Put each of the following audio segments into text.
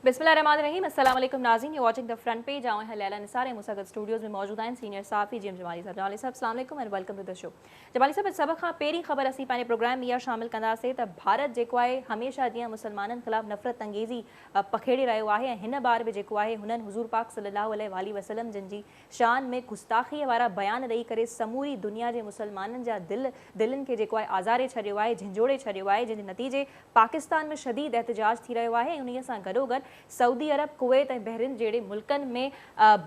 بسم الله الرحمٰن الرحيم السلام عليڪم ناظرين you watching the front page آئون آهيان ليليٰ نثار ۽ مون سان گڏ اسٽوڊيوز ۾ موجود آهن سينيئر صحافي جي ايم جمالي صاحب. جمالي صاحب السلام عليڪم ۽ welcome to the show. Jamali صاحب اڄ سڀ کان پهرين خبر اسين پنهنجي پروگرام ۾ اها شامل ڪنداسين ته ڀارت جيڪو آهي هميشه جيان مسلمانن خلاف نفرت انگيزي پکيڙي رهيو آهي ۽ هن بار به جيڪو آهي هنن حضور پاڪ صلي الله عليه واٰله وسلم جن جي شان ۾ گستاخيء وارا بيان ڏئي ڪري سموري دنيا جي مسلمانن جا دل دلين کي جيڪو آهي آزاري ڇڏيو آهي جهنجهوڙي ڇڏيو آهي جنهن جي نتيجي پاڪستان ۾ شديد احتجاج ٿي رهيو آهي ۽ انهيء سان گڏوگڏ سعودي عرب، ڪويت ۽ بحرين جهڙي ملڪن ۾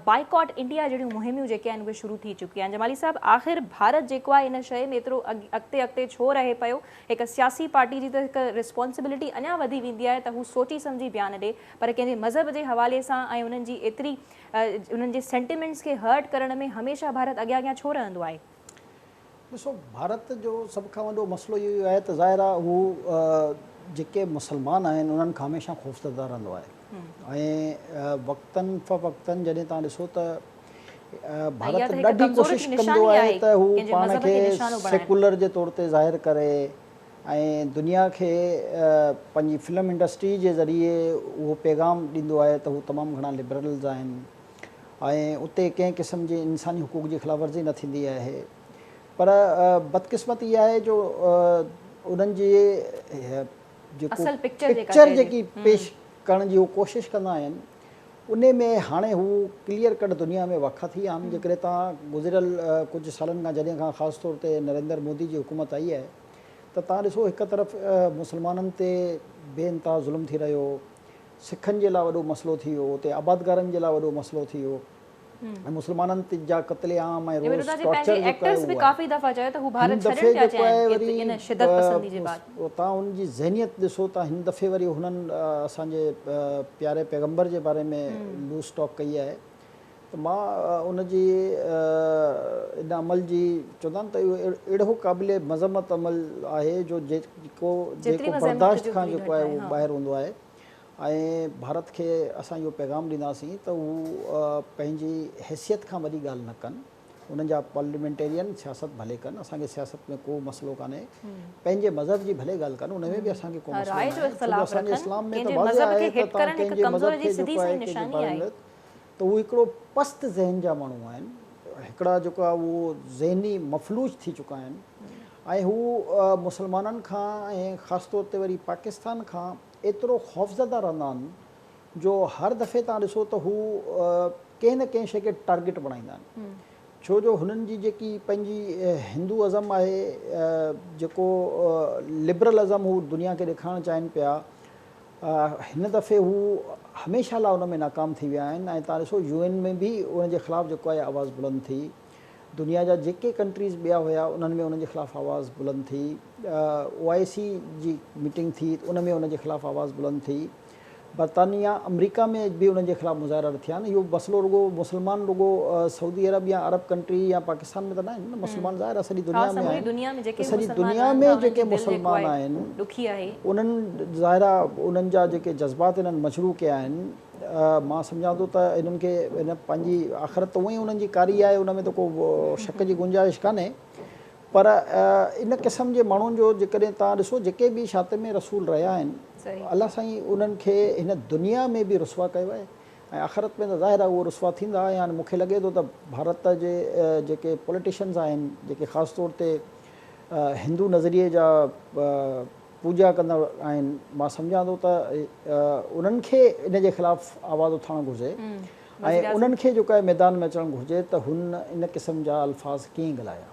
بائيڪاٽ انڊيا جهڙيون مهميون جيڪي آهن اهي شروع ٿي چڪيون آهن. جمالي صاحب آخر ڀارت جيڪو آهي ان شيء ۾ ايترو اڳتي اڳتي ڇو رهي پيو؟ هڪ سياسي پارٽي جي ته هڪ ريسپانسبلٽي اڃا وڌي ويندي آهي ته هو سوچي سمجهي بيان ڏي پر ڪنهن جي مذهب جي حوالي سان ۽ انهن جي ايتري انهن جي سينٽيمينٽس کي هرٽ ڪرڻ ۾ هميشه ڀارت اڳيان اڳيان ڇو رهندو آهي؟ ڏسو ڀارت جو سڀ کان وڏو مسئلو اهو ئي آهي ته ظاهر آهي هو جيڪي مسلمان آهن انهن کان هميشه خوفزده رهندو آهي ۽ وقتن فوقتن جڏهن توهان ڏسو ته ڀارت ڏاڍي ڪوشش ڪندو آهي ته هو پاڻ کي سيڪولر جي طور تي ظاهر ڪري ۽ دنيا کي پنهنجي فلم انڊسٽري جي ذريعي اهو پيغام ڏيندو آهي ته هو تمام گهڻا لبرلز آهن ۽ اتي ڪنهن قسم جي انساني حقوق جي خلاف ورزي نه ٿيندي آهي پر بدقسمتي اها آهي جو انهن جي جيڪو پڪچر جيڪي پيش ڪرڻ جي هو ڪوشش ڪندا آهن انهي ۾ هاڻي هو ڪليئر ڪٽ دنيا ۾ واکا ٿي ويا آهن جيڪڏهن توهان گذريل ڪجهه سالن کان جڏهن کان خاص طور تي نريندر مودي جي حڪومت آئي آهي ته توهان ڏسو هڪ طرف مسلمانن تي بي انتها ظلم ٿي رهيو هو سکن جي لاء وڏو مسئلو ٿي ويو، اتي آبادگارن جي لاء وڏو مسئلو ٿي ويو ۽ مسلمانن جا قتل عام ۽ روز ٽارچر جيڪو آهي اهو آهي. هن دفعي جيڪو آهي وري توهان ان جي ذهنيت ڏسو ته هن دفعي وري هنن اسان جي پياري پيغمبر جي باري ۾ لوز ٽاڪ ڪئي آهي ته مان ان جي ان عمل جي چوندا آهن ته اهو اهڙو قابل مذمت عمل آهي جو جيڪو جيڪو برداشت کان جيڪو آهي اهو ٻاهر هوندو آهي ۽ ڀارت کي اسان اهو پيغام ڏينداسين ته هو پنهنجي حيثيت کان وڏي ڳالهه نه ڪن انهن جا پارليامينٽيرين سياست ڀلي ڪن اسان کي سياست ۾ ڪو مسئلو ڪانهي پنهنجي مذهب جي ڀلي ڳالهه ڪن ان ۾ به اسان کي ڪو مسئلو ناهي ڇو جو اسان جي اسلام ۾ ته واضح آهي ته توهان ڪنهن جي مذهب کي جيڪو آهي ڪنهن جي باري ۾ ته هو هڪڙو پست ذهن جا ماڻهو آهن، هڪڙا جيڪو آهي اهو ذهني مفلوج ٿي چڪا آهن ۽ هو مسلمانن کان ۽ خاص طور تي وري پاڪستان کان ايترو خوفزده رهندا آهن جو هر دفعي توهان ڏسو ته هو ڪنهن نه ڪنهن شيء کي ٽارگيٽ بڻائيندا آهن ڇو جو هنن جي جيڪي پنهنجي هندو ازم آهي جيڪو لبرل ازم هو دنيا کي ڏيکارڻ چاهين پيا هن دفعي هو هميشه لاء ان ۾ ناڪام ٿي ويا آهن ۽ توهان ڏسو يو اين ۾ به ان جي خلاف جيڪو آهي آواز بلند ٿي دنيا جا جيڪي ڪنٽريز ٻيا هيا انهن ۾ انهن جي خلاف آواز بلند ٿي او آء سي جي ميٽنگ ٿي ان ۾ ان جي خلاف آواز بلند ٿي برطانيا آمريڪا ۾ به انهن جي خلاف مظاهرا ٿيا آهن اهو مسئلو رڳو مسلمان رڳو سعودي عرب يا عرب ڪنٽري يا پاڪستان ۾ ته نه آهن نه مسلمان ظاهر آهي سڄي دنيا ۾ آهن ته سڄي دنيا ۾ جيڪي مسلمان آهن انهن ظاهر آهي انهن جا جيڪي جذبات انهن مجروح ڪيا آهن مان سمجهان ٿو ته انهن کي ان پنهنجي آخرت ته اونئن ئي انهن جي ڪاري آهي ان ۾ ته ڪو شڪ جي گنجائش ڪانهي پر ان قسم جي ماڻهن جو جيڪڏهن توهان ڏسو جيڪي به شاطم رسول رهيا آهن الله سائين انهن کي هن دنيا ۾ به رسوا ڪيو آهي ۽ آخرت ۾ ته ظاهر آهي اهو رسوا ٿيندا ۽ هاڻي مون کي لڳي ٿو ته ڀارت جي جيڪي پوليٽيشنز آهن جيڪي خاص طور تي هندو نظريي جا پوڄا ڪندڙ آهن مان سمجهان ٿو ته انهن کي ان جي خلاف آواز اٿارڻ گهرجي ۽ انهن کي جيڪو آهي ميدان ۾ اچڻ گهرجي ته هن ان قسم جا الفاظ ڪيئن ڳالهايا.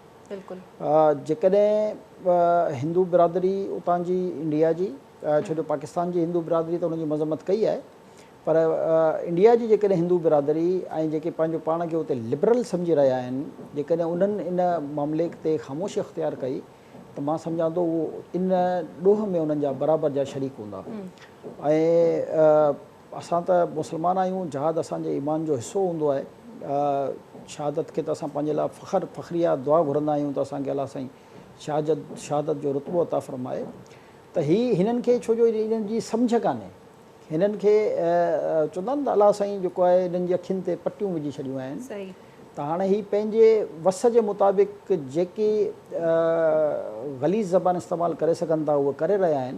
جيڪڏهن هندو برادري اتان جي انڊيا جي ڇو جو پاڪستان جي هندو برادري ته ان جي مذمت ڪئي آهي پر انڊيا جي جيڪڏهن هندو برادري ۽ جيڪي پنهنجو پاڻ کي اتي لبرل سمجهي رهيا آهن جيڪڏهن انهن ان معاملي تي خاموشي اختيار ڪئي ته مان سمجهان ٿو اهو ان ڏوهه ۾ انهن جا برابر جا شريڪ هوندا ۽ اسان ته مسلمان آهيون جهاد اسان جي ايمان جو حصو هوندو آهي شهادت کي ته اسان پنهنجي لاء فخر فخريه دعا گهرندا آهيون ته اسان کي الله سائين شهادت شهادت جو رتبو عطا فرمائي ته هي هنن کي ڇو جو انهن جي سمجهه ڪانهي هنن کي چوندا آهن ته الله سائين جيڪو آهي هنن جي اکين تي پٽيون وجهي ڇڏيون آهن ته هاڻي هي پنهنجي وس جي مطابق جيڪي غليظ زبان استعمال ڪري سگهن ٿا اهي ڪري رهيا آهن.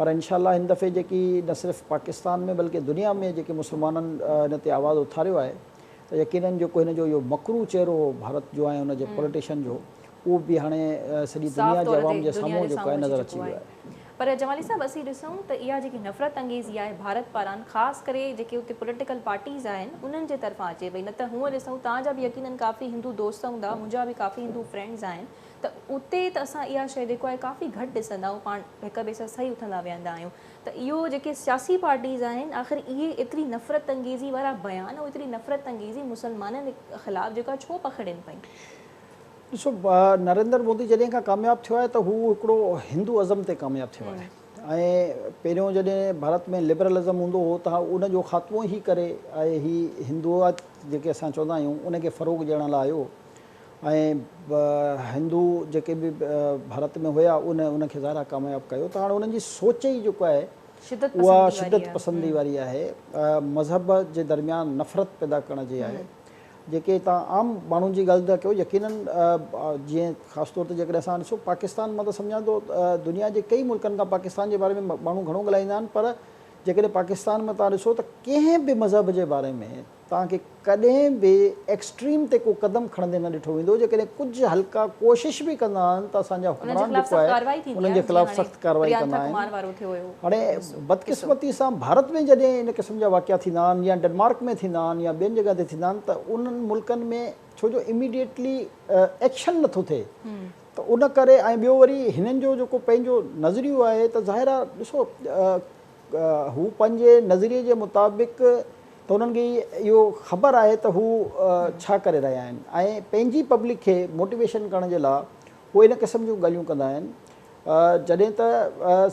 پر انشاء الله هن دفعي جيڪي نه صرف پاڪستان ۾ بلڪه دنيا ۾ جيڪي مسلمانن هن تي آواز اٿاريو آهي ته يقينن جيڪو هن جو اهو مڪروه چهرو هو ڀارت جو ۽ ان جي پوليٽيشن جو اهو به هاڻي سڄي دنيا جي عوام جي سامهون جيڪو آهي نظر اچي ويو آهي. پر جمالي صاحب اسين ڏسون ته اها جيڪي نفرت انگيزي آهي ڀارت پاران خاص ڪري جيڪي اتي پوليٽيڪل پارٽيز آهن انهن جي طرفان اچي پئي نه ته هونء ڏسون توهان جا به يقينن ڪافي هندو دوست هوندا منهنجا به ڪافي هندو فرينڊز آهن ته اتي ته اسان اها شيء جيڪو آهي ڪافي گهٽ ڏسندا آهيون پاڻ هڪ ٻئي سان صحيح اٿندا ويهندا آهيون ته اهو جيڪي سياسي پارٽيز آهن آخر اهي ايتري نفرت انگيزي وارا بيان ۽ ايتري نفرت انگيزي مسلمانن خلاف جيڪو آهي ڇو پکڙين پيون؟ ڏسو نريندر مودي جڏهن کان ڪامياب ٿيو آهي ته هو هڪڙو هندو ازم تي ڪامياب ٿيو آهي ۽ پهريون جڏهن ڀارت ۾ لبرل ازم هوندو هو ته ان جو خاتمو ئي ڪري ۽ هي هندوات جيڪي اسان چوندا آهيون ان کي فروغ ڏيڻ لاء آيو ۽ هندو جيڪي به ڀارت ۾ هيا ان ان کي ظاهر آهي ڪامياب ڪيو ته هاڻي انهن جي سوچ ئي جيڪو آهي اها شدت پسندي واري آهي مذهب جي درميان نفرت پيدا ڪرڻ جي آهي جيڪي توهان عام ماڻهن جي ڳالهه ٿا ڪيو يقينن جيئن خاص طور تي جيڪڏهن اسان ڏسون پاڪستان مان ته سمجهان ٿو دنيا جي ڪئي ملڪن کان پاڪستان جي باري ۾ ماڻهو گهڻو ڳالهائيندا آهن پر جيڪڏهن پاڪستان ۾ توهان ڏسو ته ڪنهن به مذهب جي باري ۾ توهان کي ڪڏهن به ايڪسٽريم تي ڪو قدم کڻندي نه ڏٺو ويندو جيڪڏهن ڪجهه هلڪا ڪوشش به ڪندا آهن ته اسان جا حڪمران جيڪو آهي انهن جي خلاف سخت ڪارروائي ڪندا آهن. هاڻي بدقسمتي سان ڀارت ۾ جڏهن ان قسم جا واقعا ٿيندا آهن يا ڊنمارڪ ۾ ٿيندا آهن يا ٻين جڳهن تي ٿيندا آهن ته انهن ملڪن ۾ ڇو جو اميڊيٽلي ايڪشن نٿو ٿئي ته ان ڪري ۽ ٻيو وري هنن جو جيڪو پنهنجو نظريو آهي ته ظاهر آهي ڏسو هو پنهنجي نظريي جي مطابق ته انهن کي اهو خبر آهي ته هو ڇا ڪري رهيا آهن ۽ پنهنجي پبلڪ کي موٽيويشن ڪرڻ جي لاء هو ان قسم جون ڳالهيون ڪندا آهن جڏهن ته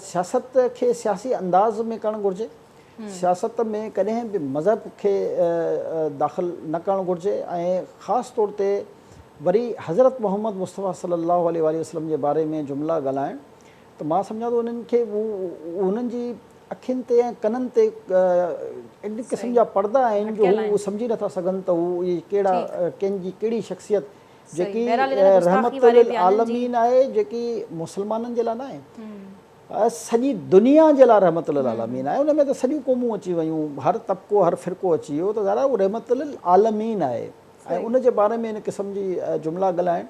سياست کي سياسي انداز ۾ ڪرڻ گهرجي سياست ۾ ڪڏهن به مذهب کي داخل نه ڪرڻ گهرجي ۽ خاص طور تي وري حضرت محمد مصطفيٰ صلي الله عليه واٰله وسلم جي باري ۾ جملا ڳالهائڻ ته مان سمجهان ٿو انهن کي انهن جي اکين تي ۽ ڪنن تي اهڙي قسم جا پردا آهن جو هو سمجهي نٿا سگهن ته هو اهي ڪهڙا ڪنهن جي ڪهڙي شخصيت جيڪي رحمت للعالمين آهي جيڪي مسلمانن جي لاء ناهي سڄي دنيا جي لاء رحمت للعالمين آهي ان ۾ ته سڄيون قومون اچي ويون هر طبقو هر فرقو اچي ويو ته ظاهر آهي اهو رحمت للعالمين آهي ۽ ان جي باري ۾ ان قسم جي جملا ڳالهائڻ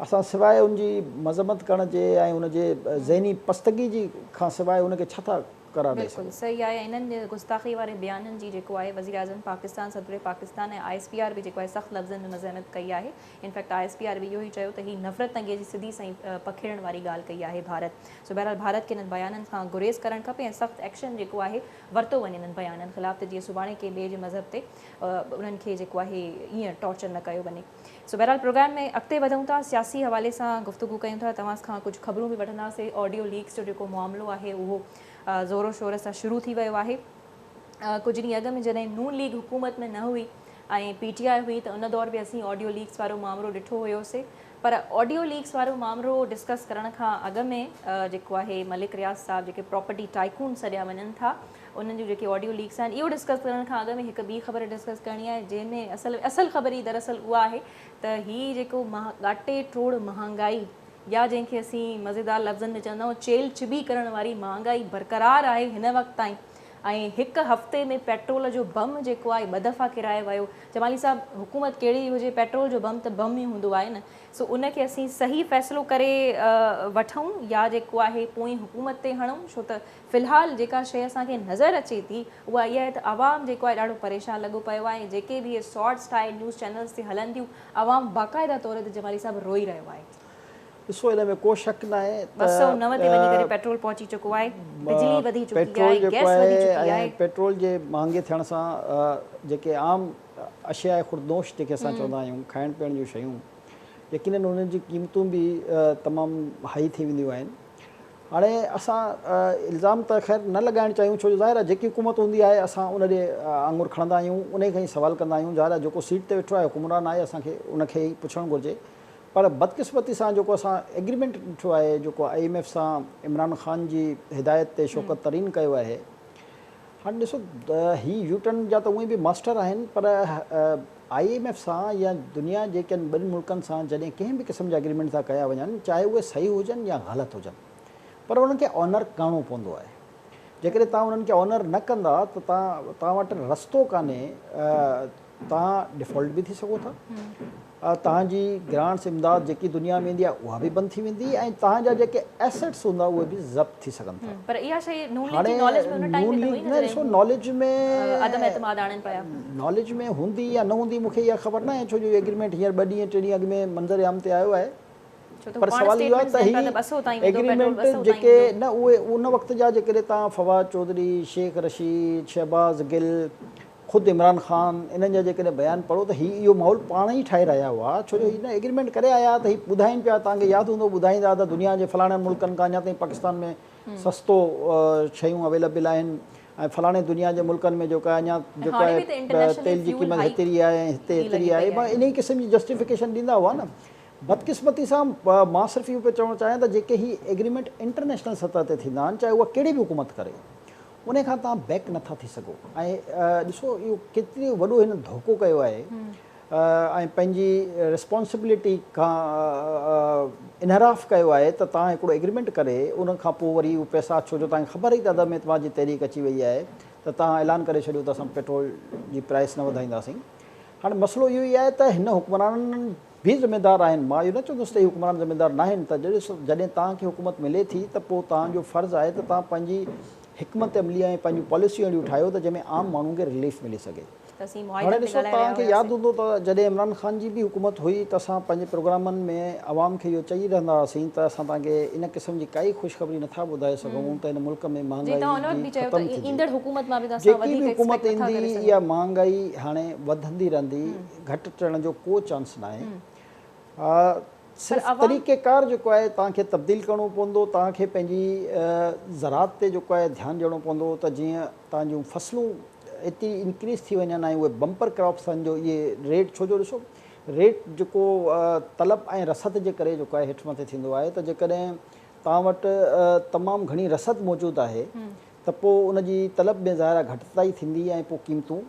اسان سواء ان جي مذمت ڪرڻ جي ۽ ان جي ذهني پستگي جي کان سواء ان کي ڇا ٿا قرار ڏئي بلڪل سگهون. صحيح آهي ۽ انهن گستاخي واري بيانن جي جيڪو آهي وزيراعظم پاڪستان صدر Pakistan ۽ I S P R به جيڪو آهي سخت لفظن ۾ مذمت ڪئي آهي in fact I S P R به اهو ئي چيو ته هي نفرت انگيزي سڌي سئين پکيڙڻ واري ڳالهه ڪئي آهي ڀارت سو بهرحال ڀارت کي انهن بيانن کان گريز ڪرڻ کپي ۽ سخت ايڪشن جيڪو آهي ورتو وڃي انهن بيانن خلاف ته جيئن سڀاڻي ڪنهن ٻئي جي مذهب تي انهن کي جيڪو آهي ائين ٽارچر نه ڪيو وڃي. سو بهرحال پروگرام ۾ اڳتي وڌون ٿا سياسي حوالي سان گفتگو ڪيون ٿا توهان کان ڪجهه خبرون به وٺنداسين آڊيو ليڪس جو جيڪو معاملو آهي اهو زور و شور سان شروع ٿي ويو آهي ڪجهه ڏينهن اڳ ۾ جڏهن نون ليگ حڪومت ۾ نه هئي ۽ پي ٽي آء هئي ته ان دور به اسين آڊيو ليڪس وارو مامرو ڏٺو هيوسي پر آڊيو ليڪس وارو مامرو ڊسڪس ڪرڻ کان اڳ ۾ جيڪو آهي ملڪ رياض صاحب جيڪي پراپرٽي ٽائيڪون سڏيا وڃن ٿا انهن جون جيڪي آڊيو ليڪس آهن اهو ڊسڪس ڪرڻ کان اڳ ۾ هڪ ٻي خبر ڊسڪس ڪرڻي آهي جنهن ۾ اصل اصل خبر ئي دراصل اها آهي ته هي جيڪو ڳاٽي ٽوڙ مهانگائي يا جنهن کي اسين مزيدار لفظن ۾ چوندا آهيون چيل چٻي ڪرڻ واري مهانگائي برقرار آهي هن وقت تائين ۽ هڪ هفتي ۾ پيٽرول جو بم جيڪو آهي ٻه دفعا ڪيرايو ويو جمالي صاحب حڪومت ڪهڙي به هجي پيٽرول جو بم ته بم ئي هوندو آهي نه سو ان کي اسين صحيح فيصلو ڪري وٺون يا جيڪو آهي پوئين حڪومت تي هڻون ڇو ته في الحال جيڪا شيء اسان کي نظر اچي ٿي اها اها آهي ته عوام جيڪو آهي ڏاڍو پريشان لڳو پيو آهي ۽ جيڪي به اهي شارٽس ٺاهي نيوز چينلز تي هلن ٿيون عوام باقاعده طور تي جمالي صاحب روئي رهيو آهي. ڏسو ان ۾ ڪو شڪ ناهي ته 209 تي وڃي ڪري پيٽرول پهچي چڪو آهي، بجلي وڌي چڪي آهي، گئس وڌي چڪي آهي. پيٽرول جي مهانگي ٿيڻ سان جيڪي عام اشياء خوردنوش جيڪي اسان چوندا آهيون کائڻ پيئڻ جون شيون يقينن انهن جي قيمتون به تمام هائي ٿي وينديون آهن. هاڻي اسان الزام ته خير نه لڳائڻ چاهيون ڇو جو ظاهر آهي جيڪي حڪومت هوندي آهي اسان ان ڏي آڱر کڻندا آهيون انهي کان ئي سوال ڪندا آهيون ظاهر آهي جيڪو سيٽ تي ويٺو آهي حڪمران آهي اسان کي ان کي ئي پڇڻ گهرجي پر بدقسمتي سان جيڪو اسان ايگريمينٽ ڏٺو آهي جيڪو I M F سان عمران خان جي هدايت تي شوڪت ترين ڪيو آهي هاڻي ڏسو هي يوٽرن جا ته اونئي به ماسٽر آهن پر I M F سان يا دنيا جي ڪن ٻن ملڪن سان جڏهن ڪنهن به قسم جا اگريمينٽ ٿا ڪيا وڃن چاهي اهي صحيح هجن يا غلط هجن پر انهن کي آنر ڪرڻو پوندو آهي. جيڪڏهن توهان انهن کي آنر نه ڪندا ته توهان توهان وٽ رستو ڪانهي توهان ڊيفالٽ به ٿي سگهو ٿا توهان جي گرانٽس امداد جيڪي دنيا ۾ ايندي آهي اها به بند ٿي ويندي ۽ توهان جا جيڪي ايسيٽس هوندا اهي به ضبط ٿي سگهن ٿا. پر اها شيء نون ليگ جي ناليج ۾ ان ٽائيم ۾ ته هئي نه ڏسو ناليج ۾ عدم اعتماد آڻين پيا. ناليج ۾ هوندي يا نه هوندي مون کي اها خبر ناهي ڇو جو اهو ايگريمينٽ هينئر ٻه ڏينهن ٽي ڏينهن اڳ ۾ منظر عام تي آيو آهي. پر سوال اهو آهي ته هي ايگريمينٽ جيڪي نه اهي ان وقت جا جيڪڏهن توهان فواد چوڌري، شيخ رشيد، شهباز گل، خود عمران خان انهن جا جيڪڏهن بيان پڙهو ته هي اهو ماحول پاڻ ئي ٺاهي رهيا هئا ڇو جو هي نه ايگريمينٽ ڪري آيا ته هي ٻڌائين پيا توهان کي ياد هوندو ٻڌائيندا ته دنيا جي فلاڻن ملڪن کان اڃا تائين پاڪستان ۾ سستو شيون اويليبل آهن ۽ فلاڻي دنيا جي ملڪن ۾ جيڪو آهي اڃا جيڪو آهي تيل جي قيمت هيتري آهي ۽ هتي هيتري آهي انهي قسم جي جسٽيفڪيشن ڏيندا هئا نه بدقسمتي سان مان صرف اهو پيو چوڻ چاهيان ته جيڪي هي ايگريمينٽ انٽرنيشنل سطح تي ٿيندا آهن چاهي اها ڪهڙي به حڪومت ڪري انهي کان توهان بيڪ نٿا ٿي سگهو ۽ ڏسو اهو ڪيتري وڏو هن ڌوڪو ڪيو آهي ۽ پنهنجي ريسپانسبلٽي کان انحراف ڪيو آهي ته توهان هڪڙو ايگريمينٽ ڪري ان کان پوء وري اهو پئسا ڇو جو توهان کي خبر هئي ته عدم اعتماد جي تحريڪ اچي وئي آهي ته توهان اعلان ڪري ڇڏيو ته اسان پيٽرول جي پرائس نه وڌائينداسين هاڻي مسئلو اهو ئي آهي ته هن حڪمرانن به ذميدار آهن، مان اهو نه چوندس ته اهي حڪمران ذميدار ناهن ته جڏهن توهان کي حڪومت ملي ٿي ته پوء توهان جو فرض آهي ته توهان پنهنجي حڪمت عملي ۽ پنهنجون پاليسيون اهڙيون ٺاهيو ته جنهن ۾ عام ماڻهو کي رليف ملي سگهي. هاڻي ڏسو توهان کي ياد هوندو ته جڏهن عمران خان جي به حڪومت هئي ته اسان پنهنجي پروگرامن ۾ عوام کي اهو چئي رهندا هئاسين ته اسان توهان کي ان قسم جي ڪائي خوشخبري نٿا ٻڌائي سگهون ته هن ملڪ ۾ مهانگائي جي ختم ٿيندي. جيڪي به حڪومت ايندي اها مهانگائي هاڻي وڌندي رهندي. گهٽ ٿيڻ جو ڪو چانس ناهي صرف طريقه ڪار جيڪو آهي توهان کي تبديل ڪرڻو پوندو توهان کي پنهنجي زراعت تي جيڪو آهي ڌيان ڏيڻو پوندو ته جيئن توهان جون فصلون ايتري انڪريز ٿي وڃن ۽ اهي بمپر ڪراپس آهن جو اهي ريٽ ڇو جو ڏسو ريٽ جيڪو طلب ۽ رسد جي ڪري جيڪو آهي هيٺ مٿي ٿيندو آهي ته جيڪڏهن توهان وٽ تمام گهڻي رسد موجود آهي ته پوء ان جي طلب ۾ ظاهر آهي گهٽتائي ٿيندي ۽ پوء قيمتون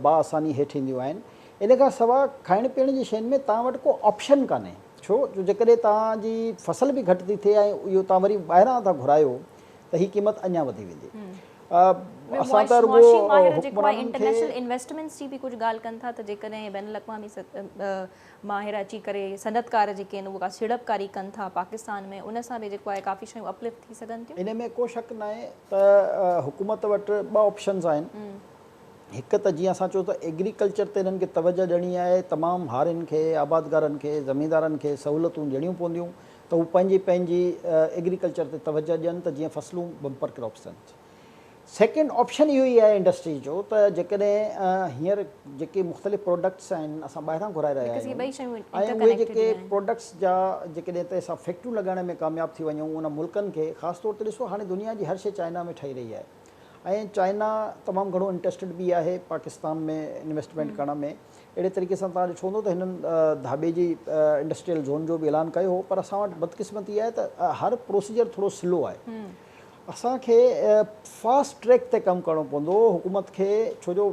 باآساني هيٺ اينديون آهن. ان کان سواء کائڻ پيئڻ جي شين ۾ توهان وٽ ڪو آپشن ڪانهي ڇو جو جيڪڏهن توهان جي فصل به گهٽ ٿي ٿئي ۽ اهو توهان وري ٻاهران ٿا گهرايو ته هي قيمت اڃا وڌي ويندي. اسان ته رڳو معاشي ماهر جيڪو آهي حڪمرانن کي. انٽرنيشنل انويسٽمينٽس جي به ڪجهه ڳالهه ڪن ٿا ته جيڪڏهن بين الاقوامي ماهر اچي ڪري صنعتڪار جيڪي آهن اهي ڪا سيڙپڪاري ڪن ٿا پاڪستان ۾ ان سان به جيڪو آهي ڪافي شيون اپلفٽ ٿي سگهن ٿيون. ان ۾ ڪو شڪ ناهي ته حڪومت وٽ ٻه آپشنز آهن. هڪ ته جيئن اسان چيو ته ايگريڪلچر تي هنن کي توجهه ڏيڻي آهي، تمام هارين کي، آبادگارن کي، زميندارن کي سهولتون ڏيڻيون پونديون ته هو پنهنجي پنهنجي ايگريڪلچر تي توجهه ڏين ته جيئن فصلون بمپر ڪراپس ٿين. سيڪنڊ آپشن اهو ئي آهي انڊسٽريز جو ته جيڪڏهن هينئر جيڪي مختلف پروڊڪٽس آهن اسان ٻاهران گهرائي رهيا آهيون ۽ اهي جيڪي پروڊڪٽس جا جيڪڏهن ته اسان فيڪٽريون لڳائڻ ۾ ڪامياب ٿي وڃون ان ملڪن کي خاص طور تي ڏسو هاڻي دنيا جي هر شيء چائنا ۾ ٺهي رهي آهي ۽ چائنا تمام گهڻو انٽريسٽڊ به آهي پاڪستان ۾ انويسٽمينٽ ڪرڻ ۾ اهڙي طريقي سان توهان ڏٺو هوندو ته هنن ڌاٻيجي انڊسٽريل زون جو به اعلان ڪيو هو پر اسان وٽ بدقسمتي آهي ته هر پروسيجر ٿورو سلو آهي اسان کي فاسٽ ٽريڪ تي ڪم ڪرڻو پوندو حڪومت کي ڇو جو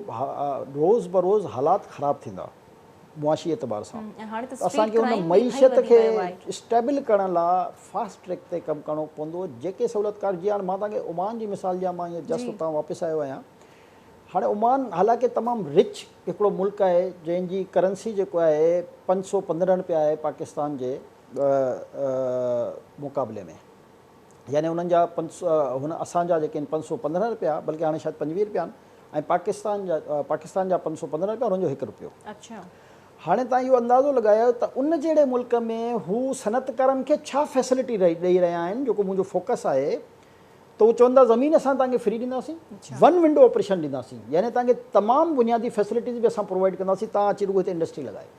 روز بروز حالات خراب ٿيندا معاشي اعتبار سان ته اسان کي ان معيشت کي اسٽيبل ڪرڻ لا فاسٽ ٽريڪ تي ڪم ڪرڻو پوندو جيڪي سهولتڪار جيئن هاڻي مان توهان کي عمان جي مثال ڏيان مان هينئر جسٽ اتان واپس آيو آهيان هاڻي عمان حالانڪه تمام رچ هڪڙو ملڪ آهي جنهن جي ڪرنسي جيڪو آهي 515 رپيا آهي پاڪستان جي مقابلي ۾ يعني انهن جا 500 هن اسان جا جيڪي آهن 515 رپيا بلڪه هاڻي شايد 25 رپيا آهن ۽ پاڪستان جا پاڪستان جا 515 رپيا انهن جو هڪ رپيو. اڇا. هاڻي توهان اهو اندازو لڳايو ته ان جهڙي ملڪ ۾ هو صنعتڪارن کي ڇا فيسلٽي ڏئي رهيا آهن جيڪو منهنجو فوڪس آهي ته هو چون ٿا زمين اسان توهان کي فري ڏينداسين ون ونڊو آپريشن ڏينداسين يعني توهان کي تمام بنيادي فيسلٽيز به اسان پرووائيڊ ڪنداسين توهان اچي رڳو هتي انڊسٽري لڳايو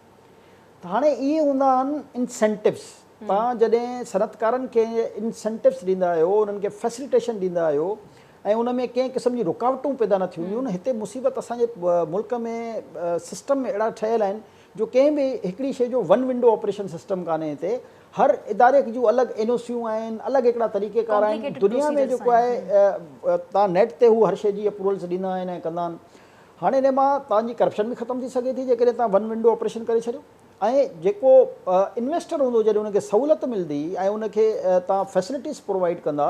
ته هاڻي اهي هوندا آهن انسينٽوز توهان جڏهن صنعتڪارن کي انسينٽوز ڏيندا آهيو انهن کي فيسليٽيشن ڏيندا آهيو ۽ ان ۾ ڪنهن قسم جي رڪاوٽون پيدا نه ٿيون هونديون هتي مصيبت اسان جي ملڪ ۾ سسٽم اهڙا ٺهيل آهن جو ڪنهن به هڪڙي شيء جو ون ونڊو آپريشن سسٽم ڪانهي هتي هر اداري جون الڳ اين او سيون آهن الڳ هڪڙا طريقي ڪار آهن دنيا ۾ جيڪو آهي توهان نيٽ تي هو هر شيء جي اپروولز ڏيندا آهن ۽ ڪندا آهن هاڻي ان مان توهان جي ڪرپشن به ختم ٿي سگهي ٿي جيڪڏهن توهان ون ونڊو آپريشن ڪري ڇڏيو ۽ جيڪو انويسٽر هوندو جڏهن ان کي سهولت ملندي ۽ ان کي توهان فيسلٽيز پرووائيڊ ڪندا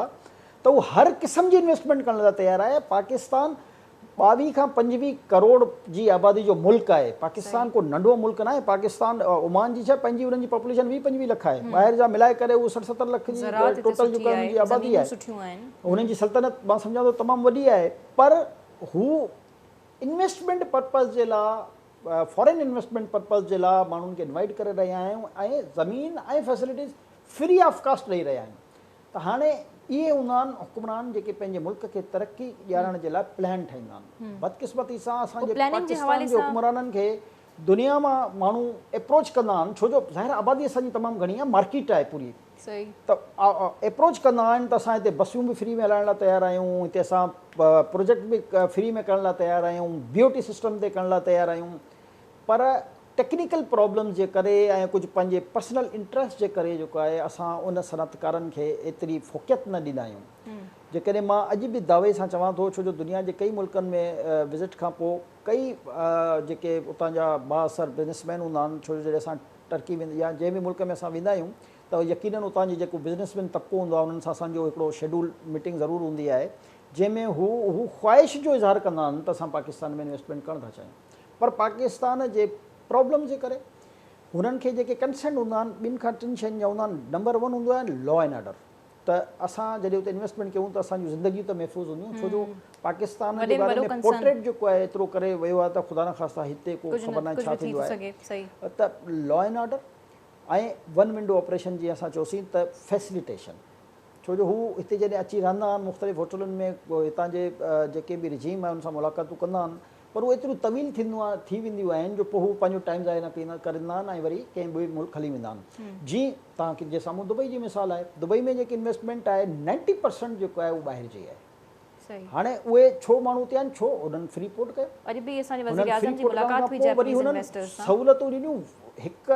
ته هو هر قسم جي انويسٽمينٽ ڪرڻ لاء تيار آهي. پاڪستان 22 کان 25 ڪروڙ جي آبادي جو ملڪ آهي. پاڪستان ڪو ننڍو ملڪ ناهي. پاڪستان عمان جي ڇا پنهنجي انهن جي پاپوليشن 20 25 لک آهي. ٻاهر جا ملائي ڪري اهو 60 70 لک جي ٽوٽل جيڪا انهن جي آبادي آهي. انهن جي سلطنت مان سمجهان ٿو تمام وڏي آهي پر هو انويسٽمينٽ پرپز جي لاء فارين انويسٽمينٽ پرپز جي لاء ماڻهن کي انوائيٽ ڪري رهيا آهيون ۽ زمين ۽ فيسلٽيز فري آف ڪاسٽ ڏئي رهيا آهيون ته هاڻي اهي هوندا آهن حڪمران جيڪي پنهنجي ملڪ کي ترقي ڏيارڻ جي لاء پلان ٺاهيندا آهن. بدقسمتي سان اسان جي پاڪستان جي حڪمرانن کي دنيا مان ماڻهو ايپروچ ڪندا آهن ڇو جو ظاهر آبادي اسان جي تمام گهڻي آهي مارڪيٽ آهي پوري ته ايپروچ ڪندا آهن ته اسان هتي بسيون به فري ۾ هلائڻ لاء تيار آهيون هتي اسان پروجيڪٽ به فري ۾ ڪرڻ لاء تيار آهيون بي او ٽي سسٽم تي ڪرڻ لاء تيار آهيون پر ٽيڪنيڪل پرابلمز جي ڪري ۽ ڪجهه پنهنجي پرسنل انٽريسٽ جي ڪري جيڪو آهي اسان ان صنعتڪارن کي ايتري فوقيت نه ڏيندا آهيون. جيڪڏهن مان اڄ به دعوي سان چوان ٿو ڇو جو دنيا جي ڪئي ملڪن ۾ وزٽ کان پوء ڪئي جيڪي اتان جا بااثر بزنس مين هوندا آهن ڇو جو جڏهن اسان ٽرڪي ويندا يا جنهن به ملڪ ۾ اسان ويندا آهيون ته يقينن اتان جي جيڪو بزنس مين طبقو هوندو آهي انهن سان اسان جو هڪڙو شيڊول ميٽنگ ضرور هوندي آهي جنهن ۾ هو هو خواهش جو اظهار ڪندا آهن ته اسان پاڪستان ۾ انويسٽمينٽ ڪرڻ ٿا چاهيون. پر پاڪستان جي پرابلم جي ڪري هنن کي جيڪي ڪنسرن هوندا آهن ٻن کان ٽن شين جا هوندا آهن نمبر ون هوندو آهي لا اينڊ آرڊر ته اسان جڏهن اتي انويسٽمينٽ ڪيون ته اسان جون زندگيون ته محفوظ هونديون ڇو جو پاڪستان جي باري ۾ پورٽريٽ جيڪو آهي ايترو ڪري ويو آهي ته خدا نخواسته هتي ڪو خبر ناهي ڇا ٿيندو آهي ته law and order ۽ one window operation جيئن اسان چيوسين ته فيسليٽيشن ڇو جو هو هتي جڏهن اچي رهندا آهن مختلف هوٽلن ۾ هتان جي جيڪي به رجيم آهي ان سان ملاقاتون ڪندا آهن پر اهو ايتريون طويل ٿينديون آهن ٿي وينديون آهن جو پوء هو پنهنجو ٽائيم ضايع نه ڪرندا آهن ۽ وري ڪنهن ٻئي ملڪ هلي ويندا آهن جيئن توهان جي سامهون دبئي جي مثال آهي دبئي ۾ جيڪي انويسٽمينٽ آهي نائنٽي پرسنٽ جيڪو آهي اهو ٻاهر جي آهي هاڻي اهي ڇو ماڻهو اتي آهن ڇو انهن فري پورٽ ڪيو اڄ به اسان جي وزير اعظم جي ملاقات هئي جيپنيز انويسٽرز سان سهولتون ڏنيون هڪ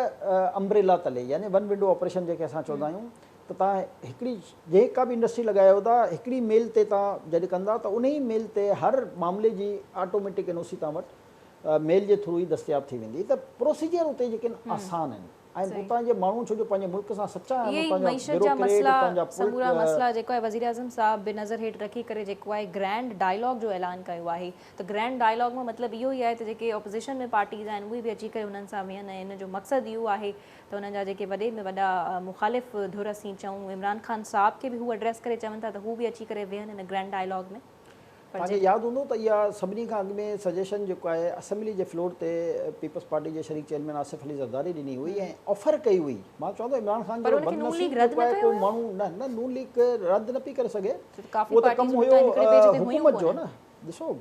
امبريلا تلي يعني ون ونڊو آپريشن جنهن کي اسان چوندا آهيون ته توهان هڪڙي جيڪا به انڊسٽري لڳايو ٿا هڪڙي ميل تي توهان جڏهن ڪندا ته انهي ميل تي هر معاملي جي آٽوميٽڪ ان او سي توهان وٽ ميل جي ٿرو ئي دستياب ٿي ويندي ته پروسيجر اتي جيڪي آهن آسان آهن ۽ اتان جي ماڻهو ڇو جو پنهنجي ملڪ سان سچا آهن اهي اتان جا معيشت جا بيوروڪريٽ مسئلا اتان جا سمورا مسئلا جيڪو آهي وزيراعظم صاحب به نظر هيٺ رکي ڪري جيڪو آهي گرينڊ ڊائلاگ جو اعلان ڪيو آهي ته گرينڊ ڊائلاگ مان مطلب اهو ئي آهي ته جيڪي اپوزيشن ۾ پارٽيز آهن اهي به اچي ڪري انهن سان ويهن ۽ ان جو مقصد اهو آهي ته انهن جا جيڪي وڏي ۾ وڏا مخالف ڌر اسين چئون عمران خان صاحب کي به هو ايڊريس ڪري چون ٿا ته هو به اچي ڪري ويهن ان گرينڊ ڊائلاگ ۾. پر توهان کي ياد هوندو ته اها سڀني کان اڳ ۾ سجيشن جيڪو آهي اسيمبلي جي فلور تي پيپلز پارٽي جي شريڪ چيئرمين آصف علي زرداري ڏني هئي ۽ آفر ڪئي هئي. مان چوان ٿو عمران خان پر جهڙو ان کي نون بدنصيب ليگ رد جيڪو نه آهي ڪيو ڪو هيو؟ ماڻهو نه نه نون ليگ رد نه پئي ڪري سگهي ڇو ته ڪافي اهو ته ڪم پارٽيز هيو هڪڙي پيج تي هيون حڪومت جو ڪونه. نه ڏسو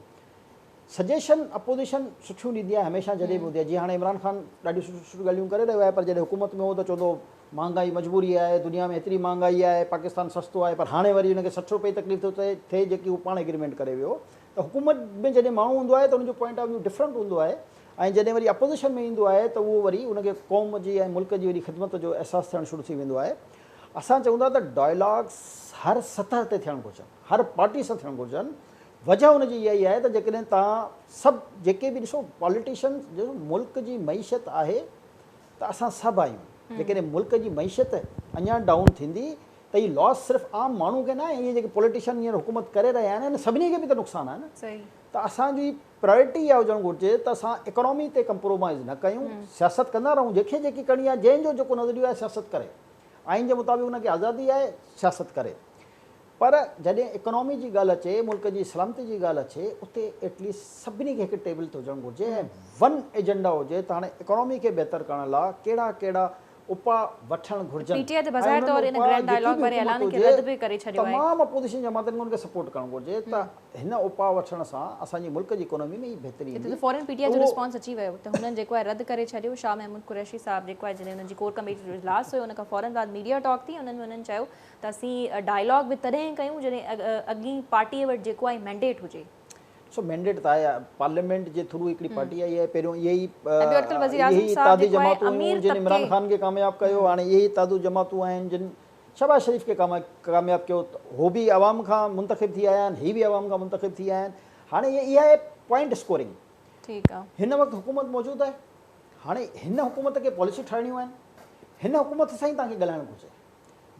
سجيشن اپوزيشن سٺيون ڏيندي آهي هميشه جڏهن به هوندي آهي جيئن هاڻي عمران خان ڏاڍيون سٺيون سٺيون ڳالهيون ڪري رهيو آهي پر جڏهن حڪومت ۾ هو ته چوندو هو مهانگائي مجبوري آهي دنيا ۾ هيتري مهانگائي آهي پاڪستان سستو آهي پر هاڻي وري هن کي 60 روپيه جي تڪليف ٿو ٿئي جيڪي هو پاڻ ايگريمينٽ ڪري ويو ته حڪومت ۾ جڏهن ماڻهو هوندو آهي ته ان جو پوائنٽ آف ويو ڊفرنٽ هوندو آهي ۽ جڏهن وري اپوزيشن ۾ ايندو آهي ته اهو وري ان کي قوم جي ۽ ملڪ جي وڏي خدمت جو احساس ٿيڻ شروع ٿي ويندو آهي اسان چئون ٿا ته ڊائلاگس هر سطح تي ٿيڻ گهرجن هر پارٽي سان ٿيڻ گهرجن وجهه ان جي اها ئي آهي ته جيڪڏهن توهان سڀ جيڪي به ڏسو پاليٽيشنز ڏسو ملڪ جي معيشت آهي ته اسان سڀ آهيون جيڪڏهن ملڪ جي معيشت اڃا ڊائون ٿيندي ته هي لاس صرف عام ماڻهو کي ناهي اهي جيڪي پاليٽيشن هينئر حڪومت ڪري رهيا آهن انهن سڀني کي به ته نقصان آهي نه ته اسان جي پرائرٽي اها هجڻ گهرجي ته اسان اڪانومي تي ڪمپرومائز نه ڪيون سياست ڪندا رهون جنهن کي جيڪي ڪرڻي آهي جنهن جو جيڪو نظريو آهي سياست ڪري آئين جي مطابق ان کي آزادي آهي سياست ڪري پر جڏهن اڪانامي جي ڳالهه اچي، ملڪ جي سلامتي جي ڳالهه اچي، اتي ايٽ ليسٽ سڀني کي هڪ ٽيبل تي هجڻ گهرجي ۽ ون ايجنڊا هجي ته هاڻي اڪانامي کي بهتر ڪرڻ لا ڪهڙا ڪهڙا اپاء وٺڻ گهرجن پي ٽي آء ته ۽ بظاهر انهن طور ان اپاء گرينڊ جيڪي ڊائلاگ به واري حڪومت اعلان کي هجي رد به ڪري ڇڏيو آهي. تمام اپوزيشن جماعتن کي ان کي سپورٽ ڪرڻ گهرجي ته هن اپاء وٺڻ سان اسان جي ملڪ جي اڪانامي ۾ ئي بهتري هتي ايندي ته فورن پي ٽي آء ته جو اهو رسپانس اچي ويو ته هنن جيڪو آهي رد ڪري ڇڏيو شاهه محمود قريشي صاحب جيڪو آهي جڏهن انهن جي ڪور ڪميٽي جو اجلاس هيو ان کان فورن بعد ميڊيا ٽاڪ ٿي انهن ۾ انهن چيو ته اسين ڊائلاگ به تڏهن ڪيون جڏهن اڳين پارٽيء وٽ جيڪو آهي مينڊيٽ هجي. سو مينڊيٽ ته آهي پارليامينٽ جي ٿرو هڪڙي پارٽي آئي آهي پهريون اهي ئي ۽ ٻيو اٽڪل وزير اهي اعظم ئي صاحب اتحادي جيڪو آهي جماعتون هيون امير جن عمران طبقي خان کي ڪامياب ڪيو هاڻي اهي ئي اتحادو جماعتون آهن جن شهباز شريف کي ڪامياب ڪيو هو به عوام کان منتخب ٿي آيا آهن هي به عوام کان منتخب ٿي آيا آهن هاڻي اها آهي پوائنٽ اسڪورنگ ٺيڪ آ. هن وقت حڪومت موجود آهي هاڻي هن حڪومت کي پاليسيون ٺاهڻيون آهن هن حڪومت سان ئي توهان کي ڳالهائڻ گهرجي.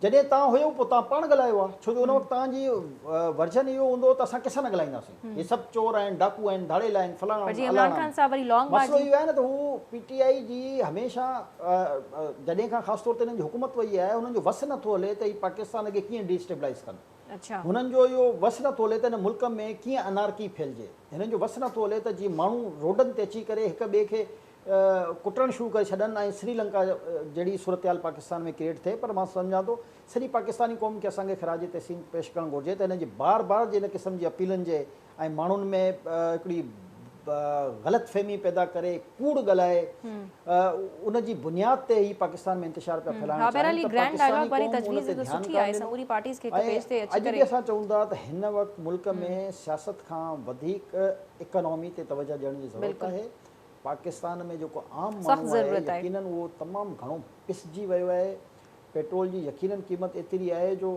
جڏهن توهان هيو پوء توهان پاڻ ڳالهايو ها ڇو جو ان وقت توهان جي ورجن اهو هوندو هو ته اسان ڪنهن سان نه ڳالهائينداسين هي سڀ چور آهن ڊاڪو آهن ڌاڙيل آهن فلاڻا پر آهن جي الاڻا عمران خان آهن صاحب وري لانگ مارچ مسئلو جي اهو آهي نه ته هو پي ٽي آء جي هميشه جڏهن کان خاص طور تي هنن جي حڪومت وئي آهي هنن جو وس نٿو هلي ته هي پاڪستان کي ڪيئن ڊي اسٽيبلائيز ڪن هنن جو اهو وس نٿو هلي ته هن ملڪ ۾ ڪيئن انارڪي ڦهلجي هنن جو وس نٿو هلي ته جيئن ماڻهو روڊن تي اچي ڪري هڪ ٻئي کي ڪٽڻ شروع ڪري ڇڏن ۽ سري لنڪا جهڙي صورتحال پاڪستان ۾ ڪريئيٽ ٿئي پر مان سمجهان ٿو سڄي پاڪستاني قوم کي اسان کي خراج تحسين پيش ڪرڻ گهرجي ته هن جي بار بار جي ان قسم جي اپيلن جي ۽ ماڻهن ۾ هڪڙي غلط فهمي پيدا ڪري ڪوڙ ڳالهائي ان جي بنياد تي هي پاڪستان ۾ انتشار پيا ڦهلائڻ چاهين ته پاڪستاني قوم ان تي ڌيان ڪانه ڏنو ۽ اڄ به اسان چئون ٿا ته هن وقت ملڪ ۾ سياست کان وڌيڪ اڪانامي تي توجه ڏيڻ جي ضرورت آهي. پاڪستان ۾ جيڪو عام ماڻهو آهي يقينن اهو تمام گهڻو پسجي ويو آهي، پيٽرول جي يقينن قيمت ايتري آهي جو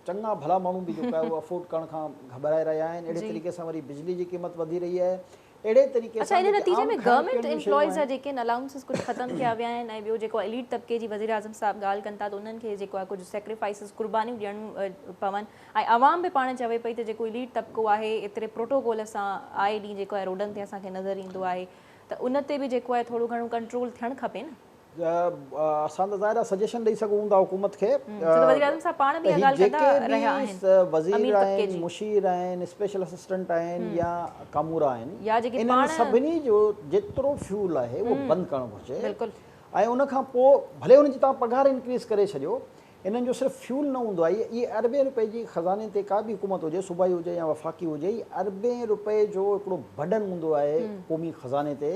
چڱا ڀلا ماڻهو به جيڪو آهي اهو افورڊ ڪرڻ کان گهٻرائي رهيا آهن، اهڙي طريقي سان وري بجلي جي قيمت وڌي رهي آهي، اهڙي طريقي اڇا سان ان جيڪي نتيجي عام ۾ کائڻ گورنمينٽ پيئڻ جون شيون امپلائيز جا آهن. جيڪي الائونسز ڪجهه ختم ڪيا ويا آهن ۽ ٻيو جيڪو ايليٽ طبقي جي وزيراعظم صاحب ڳالهه ڪن ٿا ته انهن کي جيڪو آهي ڪجهه سيڪريفائسز قربانيون ڏيڻيون پون ۽ عوام به پاڻ چوي پئي ته جيڪو اليٽ طبقو آهي ايتري پروٽوڪول سان آئي ڏينهن جيڪو آهي روڊن تي اسان کي نظر ايندو آهي ته ان تي به جيڪو آهي ٿورو گهڻو ڪنٽرول ٿيڻ کپي نه. اسان ته ظاهر آهي سجيشن ڏئي سگهون ٿا حڪومت کي ڇو ته وزيراعظم صاحب پاڻ به ته اها هي ڳالهه جيڪي ڪندا رهيا به آهن وزير امير طبقي آهن جي. مشير آهن اسپيشل اسسٽنٽ آهن يا ڪامورا آهن يا جيڪي انهن پاڻ سڀني جو جيترو فيول آهي اهو بند ڪرڻ گهرجي بلڪل. ۽ ان کان پوء ڀلي ان جي توهان پگهار انڪريز ڪري ڇڏيو انهن جو صرف فيول نه هوندو آهي، اهي اربين رپئي جي خزاني تي ڪا به حڪومت هجي، صوبائي هجي يا وفاقي هجي، هي اربين رپئي جو هڪڙو برڊن هوندو آهي قومي خزاني تي،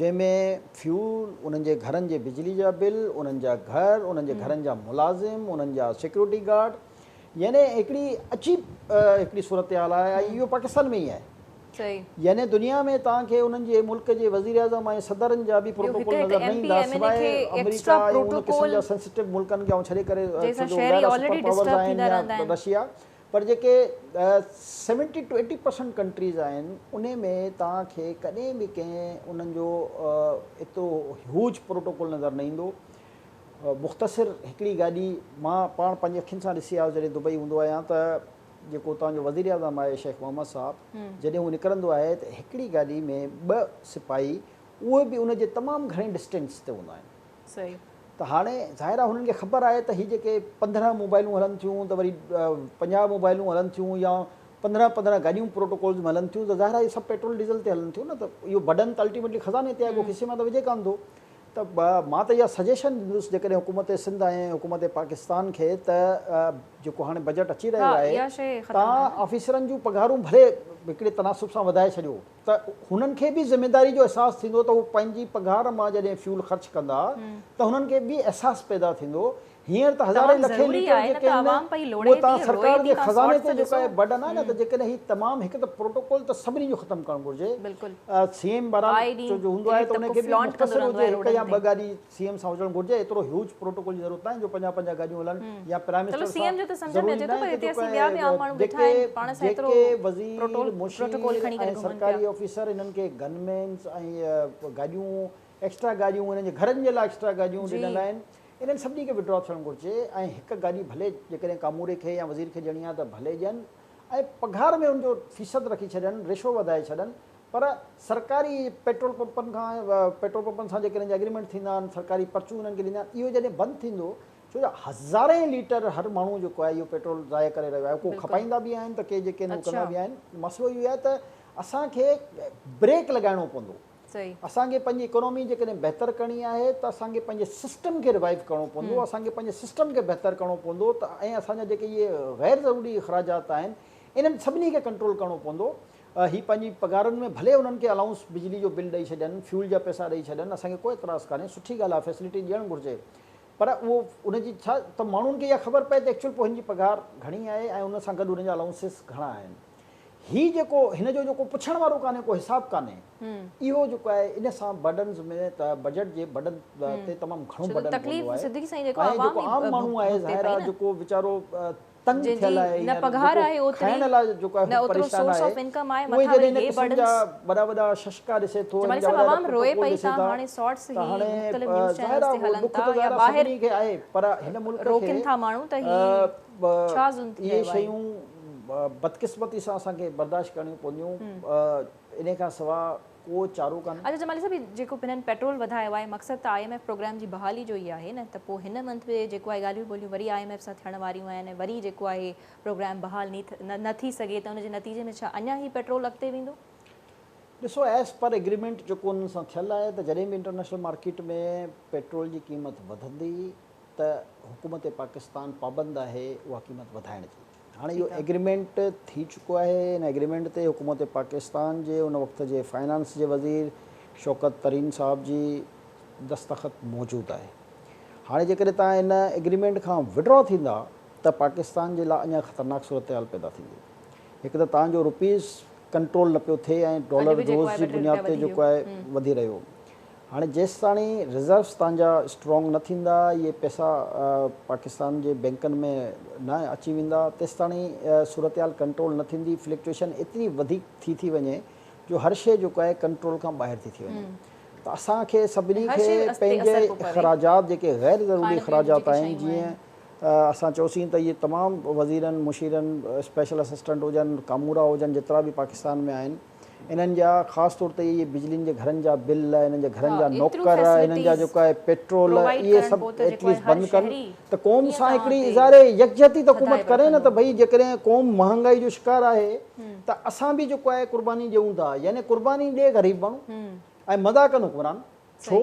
جنهن ۾ فيول، انهن جي گهرن جي بجلي جا بل، انهن جا گهر، انهن جي گهرن جا ملازم، انهن جا سيڪيورٽي گارڊ، يعني هڪڙي عجيب هڪڙي صورتحال آهي ۽ اهو پاڪستان ۾ ئي آهي. يعني دنيا ۾ توهان کي انهن جي ملڪ جي وزيراعظم ۽ صدرن جا به پروٽوڪول نظر نه ايندا سواء آمريڪا ۽ ان قسم جا سينسيٽو ملڪن کي آئون ڇڏي ڪري ڇو جو ظاهر آهي سپر پاورز آهن يا رشيا پر جيڪي seventy two eighty percent countries آهن انهي ۾ توهان کي ڪڏهن به ڪنهن انهن جو ايترو هيوج پروٽوڪول نظر نه ايندو. مختصر هڪڙي گاڏي مان پاڻ پنهنجي اکين سان ڏسي آيس جڏهن دبئي هوندو آهيان ته جيڪو اتان جو وزيراعظم آهي شيخ محمد صاحب جڏهن هو نڪرندو آهي ته هڪڙي گاڏي ۾ ٻه سپاهي اهي به ان جي تمام گهڻي ڊسٽينس تي هوندا آهن صحيح. ته هاڻي ظاهر آهي هنن کي خبر آهي ته هي جيڪي 15 موبائلون هلن ٿيون ته وري 50 موبائلون هلن ٿيون يا 15 15 گاڏيون پروٽوڪولز ۾ هلن ٿيون ته ظاهر آهي اهي سڀ پيٽرول ڊيزل تي هلن ٿيون نه ته اهو برڊن ته الٽيميٽلي خزاني تي آهي ڪو کيسي مان ته وجهي ڪانه ٿو ته مان ته اها سجيشن ڏيندس جيڪڏهن حڪومت سنڌ ۽ حڪومت پاڪستان کي ته جيڪو هاڻي بجيٽ اچي رهيو آهي تان آفيسرن جون پگهارون ڀلي هڪڙي تناسب سان وڌائي ڇڏيو ته هنن کي به ذميداري جو احساس ٿيندو ته هو پنهنجي پگهار مان جڏهن فيول خرچ ڪندا ته هنن کي به احساس پيدا ٿيندو هينئر ته هزارين لکين ليٽر جيڪي آهن اهي توهان سرڪار جي خزاني تي جيڪو آهي برڊن آهي نه ته جيڪڏهن هي تمام هڪ ته پروٽوڪول ته سڀني جو ختم ڪرڻ گهرجي سي ايم بهرحال جو هوندو آهي ته ان کي به مختصر هجي هڪ يا ٻه گاڏي سي ايم سان هجڻ گهرجي ايترو هيوج پروٽوڪول جي ضرورت ناهي جو پنجاهه پنجاهه گاڏيون هلن يا پرائم منسٽر سان ضروري ناهي ته جيڪو آهي جيڪي وزير مشير ۽ سرڪاري آفيسر انهن کي گن مينز ۽ گاڏيون ايڪسٽرا گاڏيون انهن جي گهرن جي لاء ايڪسٽرا گاڏيون ڏنل آهن انهن سڀني کي وڊرا ٿيڻ گهرجي ۽ هڪ گاڏي ڀلي جيڪڏهن ڪاموري کي يا وزير کي ڏيڻي آهي ته ڀلي ڏين ۽ پگهار ۾ ان جو فيصد رکي ڇڏين، ريشو وڌائي ڇڏن پر سرڪاري پيٽرول پمپن کان پيٽرول پمپن سان جيڪي انهن جا اگريمينٽ ٿيندا آهن سرڪاري پرچون انهن کي ڏيندا آهن اهو جڏهن بند ٿيندو ڇو جو هزارين ليٽر هر ماڻهو جيڪو آهي اهو پيٽرول ضايع ڪري رهيو آهي ڪو کپائيندا به آهن ته ڪي جيڪي آهن اهو ڪندا به آهن مسئلو اهو آهي ته اسان کي بريڪ لڳائڻو پوندو. اسان کي پنهنجي اڪانومي جيڪڏهن بهتر ڪرڻي آهي ته اسان کي پنهنجي سسٽم کي ريوائيو ڪرڻو پوندو، اسان کي پنهنجي سسٽم کي بهتر ڪرڻو پوندو ته ۽ اسان جا جيڪي اهي غير ضروري اخراجات آهن انهن سڀني کي ڪنٽرول ڪرڻو پوندو. هي پنهنجي پگهارن ۾ ڀلي انهن کي الائونس بجلي جو بل ڏئي ڇڏين، فيول جا پئسا ڏئي ڇڏين، اسان کي ڪو اعتراض ڪانهي، سٺي ڳالهه آهي فيسلٽي ڏيڻ گهرجي پر اهو ان جي ڇا ته ماڻهن کي اها خبر پئي ته ايڪچوئل پوء هن جي پگهار گهڻي آهي ۽ ان سان گڏ ان جا الائونسز گهڻا آهن. هي جيڪو هن جو جيڪو پڇڻ وارو ڪانهي ڪو حساب ڪانهي اهو جيڪو آهي ان سان برڊنز ۾ ته بجيٽ جي برڊن تي تمام گهڻو برڊن پوندو آهي ۽ جيڪو عام ماڻهو آهي ظاهر آهي جيڪو ويچارو تنگ جنهن ٿيل جي آهي نه هينئر پگهار جيڪو آهي اوتري کائڻ لاء جيڪو آهي نه هو اوترو پريشان سورس آهي آف انڪم آهي اهي مٿان جڏهن وري هن هي قسم جا برڊنس. وڏا وڏا ششڪا ڏسي ٿو جمالي هن جا صاحب وڏا وڏا عوام روئي پروٽوڪول پئي ڏسي ته ٿا هاڻي شارٽس ته هي هاڻي مختلف نيوز ظاهر چينلز آهي تي اهو هلن ڏک ٿا ته يا ظاهر آهي ٻاهر سڀني کي آهي پر هن ملڪ کي روڪن ٿا ماڻهو ته هي ڇا ظلم ٿي اهي رهيو آهي. شيون بدقسمتي سان اسان کي برداشت ڪرڻيون پونديون انهي کان سواء ڪو چارو ڪانهي. اچا جمالي صاحب هي جيڪو هنن پيٽرول وڌايو آهي مقصد ته I M F programme جي بحالي جو ئي آهي نه ته پوء هن منٿ به جيڪو آهي ڳالهيون ٻولهيون وري I M F سان ٿيڻ واريون آهن ۽ وري جيڪو آهي پروگرام بحال نه ٿي سگهي ته ان جي نتيجي ۾ ڇا اڃا هي پيٽرول اڳتي ويندو؟ ڏسو ايز پر ايگريمينٽ جيڪو انهن سان ٿيل آهي ته جڏهن به انٽرنيشنل مارڪيٽ ۾ پيٽرول جي قيمت وڌندي ته حڪومت پاڪستان پابند آهي اها قيمت وڌائڻ جي. هاڻي اهو ايگريمينٽ ٿي چڪو آهي، ان ايگريمينٽ تي حڪومت پاڪستان جي ان وقت جي فائنانس جي وزير شوڪت ترين صاحب جي دستخط موجود آهي. هاڻي جيڪڏهن توهان ان ايگريمينٽ کان وڊرا ٿيندا ته پاڪستان جي لاء اڃا خطرناڪ صورتحال پيدا ٿيندي. هڪ ته توهان جو روپيز ڪنٽرول نه پيو ٿئي ۽ ڊالر روز جي بنياد تي جيڪو آهي وڌي رهيو. هاڻي جيستاڻي رزروز تان جا اسٽرانگ نه ٿيندا، اهي پئسا پاڪستان جي بينڪن ۾ نه اچي ويندا، تيستاڻي صورتحال ڪنٽرول نه ٿيندي، فلڪچوئيشن ايتري وڌيڪ ٿي ٿي وڃي جو هر شيء جيڪو آهي ڪنٽرول کان ٻاهر ٿي ٿي وڃي ته اسان کي سڀني کي پنهنجي اخراجات جيڪي غير ضروري اخراجات آهن جيئن اسان چئوسين ته اهي تمام وزيرن مشيرن اسپيشل اسسٽنٽ هجن ڪامورا هجن جيترا به پاڪستان ۾ آهن انهن جا خاص طور تي اهي بجلين جي گهرن جا بل انهن جي گهرن جا نوڪر انهن جا جيڪو آهي پيٽرول اهي سڀ ايٽليسٽ بند ڪن ته قوم سان هڪڙي اظهار يڪجهتي ته حڪومت ڪري نه ته ڀئي جيڪڏهن قوم مهانگائي جو شڪار آهي ته اسان به جيڪو آهي قرباني ڏيون ٿا يعني قرباني ڏي غريب ماڻهو ۽ مزا ڪن حڪمران ڇو